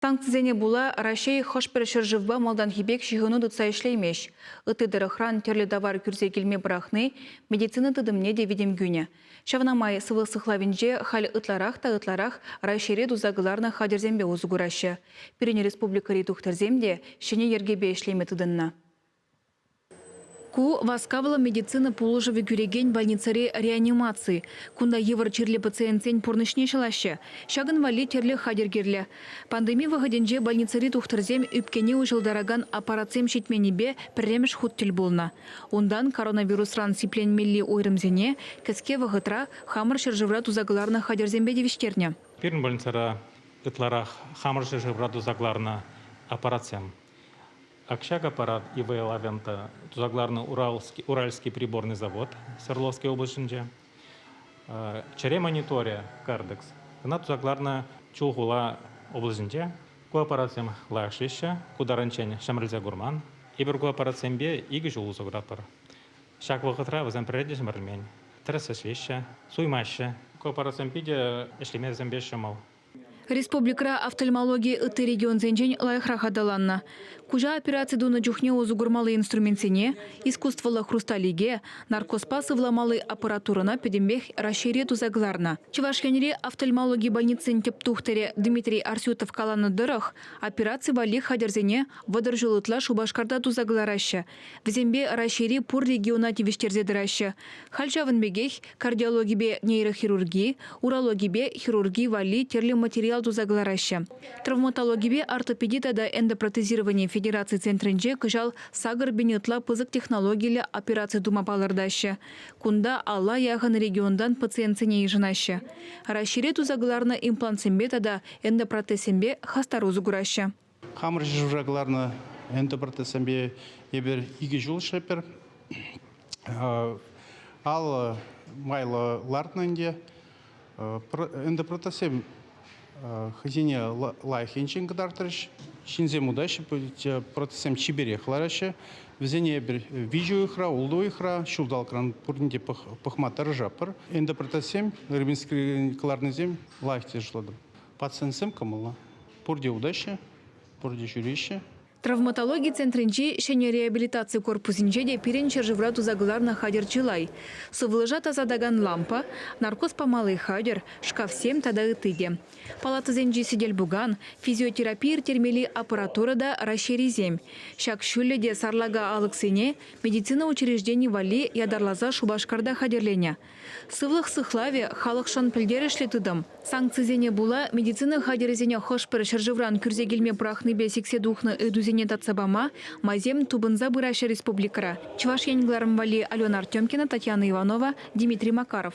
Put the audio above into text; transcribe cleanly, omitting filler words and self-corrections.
Санкцисене пула Раҫҫей хӑш-пӗр ҫӗршывпа малтанхи пек ҫыхӑну тытса ӗҫлеймест. Ытти тӑрӑхран тӗрлӗ тавар кӳрсе килме пӑрахни медицина тытӑмне те витӗм кӳнӗ. Ҫавна май сывлӑх сыхлавӗнче халь ытларах та ытларах Раҫҫейре туса кӑларнӑ хатӗрсемпе усӑ кураҫҫӗ. Пирӗн республикӑри тухтӑрсем те ҫӗнӗ йӗркепе ӗҫлеме тытӑннӑ. Ку васкавлӑ медицина пулӑшӑвӗ кӳрекен больницӑри реанимаци. Кунта йывӑр чирлӗ пациентсен пурнӑҫне ҫӑлаҫҫӗ. Ҫакӑн валли тӗрлӗ хатӗр кирлӗ. Пандеми вӑхӑтӗнче больницӑри тухтӑрсем ӳпкене уҫӑлтаракан аппаратсем ҫитменнипе пӗрремӗш хут тӗл пулнӑ. Унтан коронавирусран сипленмелли уйрӑмсене кӗске вӑхӑтра хамӑр ҫӗршывра туса кӑларнӑ хатӗрсемпе тивӗҫтернӗ. Пирӗн больницӑра ытларах хамӑр ҫӗршывра туса кӑларнӑ аппаратсем. Ак ҫак аппарат ИВЛ Авента туса кӑларнӑ Уральский, Уральский приборный завод Свердловской облаҫӗнче. Чӗре мониторӗ Кардекс. Ӑна туса кӑларнӑ Чулхула облаҫӗнче. Ку аппаратсем лайӑх ӗҫлеҫҫӗ, ку таранччен ҫӗмӗрӗлсе курман. Эпир ку аппаратсемпе икӗ ҫул усӑ куратпӑр. Ҫак вӑхӑтра вӗсем пӗрре те ҫӗмӗрӗлмен. Тӗрӗс ӗҫлеҫҫӗ, суймаҫҫӗ. Ку аппаратсем питӗ ӗҫлеме вӗсемпе ҫӑмӑл. Республикӑра офтальмологи ытти регионсенчен лайӑхрах аталаннӑ. Куҫа операци тунӑ чухне усӑ курмалли инструментсене, искусствӑллӑ хрусталике, наркозпа сывламалли аппаратурӑна пӗтӗмпех Раҫҫейре туса кӑларнӑ. Чӑваш Енри офтальмологи больницин тӗп тухтӑрӗ Дмитрий Арсютов каланӑ тӑрӑх, операци валли хатӗрсене 30 ҫул ытла Шупашкарта туса кӑлараҫҫӗ. Вӗсемпе Раҫҫейри пур региона тивӗҫтерсе тӑраҫҫӗ. Халь ҫавӑн пекех кардиологипе нейрохирурги, урологипе хирурги валли тӗрлӗ материал туса кӑлараҫҫӗ. Травматологипе ортопеди тата эндопротезировани федераци центрӗнче кӑҫал 8000 ытла пысӑк технологиллӗ операци тума палӑртаҫҫӗ. Кунта алла яхӑн регионтан пациентсене йышӑнаҫҫӗ. Раҫҫейре туса кӑларнӑ имплантсемпе тата эндопротезсемпе хастар усӑ кураҫҫӗ. Хамӑр ҫӗршывра кӑларнӑ эндопротезсемпе эпир икӗ ҫул ӗҫлетпӗр. Алӑ майлӑ лартнӑ ӗнтӗ. Эндопротезсем хӑйсене лайӑх енчен кӑтартрӗҫ. Ҫынсем утаҫҫӗ, протезсем чиперех лараҫҫӗ. Вӗсене эпир виҫӗ уйӑхра, ултӑ уйӑхра, ҫулталӑкран пурне те пӑхма тӑрӑшатпӑр. Эндопротезсем, Рыбинскри кӑларнисем лайӑх тесе шутлатӑп. Пациентсем кӑмӑллӑ. Пурте утаҫҫӗ, пурте ҫӳреҫҫӗ. Травматологи центрӗнчи ҫӗнӗ реабилитаци корпусӗнче те пирӗн ҫӗршывра туса кӑларнӑ хатӗр чылай. Сывлӑша тасатакан лампа, наркоз памалли хатӗр, шкафсем тата ытти те. Палатӑсенчи сӗтел-пукан, физиотерапи ирттермелли аппаратура та Раҫҫейрисем. Ҫак ҫӳллӗ те сарлака алӑксене медицина учреждени валли ятарласа Шупашкарта хатӗрленӗ. Сывлӑх сыхлавӗ халӑхшӑн пӗлтерӗшлӗ тытӑм. Санкцисене пула медицина хатӗрӗсене хӑш-пӗр ҫӗршывран кӳрсе килме пӑрахнипе сиксе тухнӑ ыйтусене татса пама майсем тупӑнса пыраҫҫӗ республикӑра. Чӑваш Ен кӑларӑм валли Алена Артемкина, Татьяна Иванова, Дмитрий Макаров.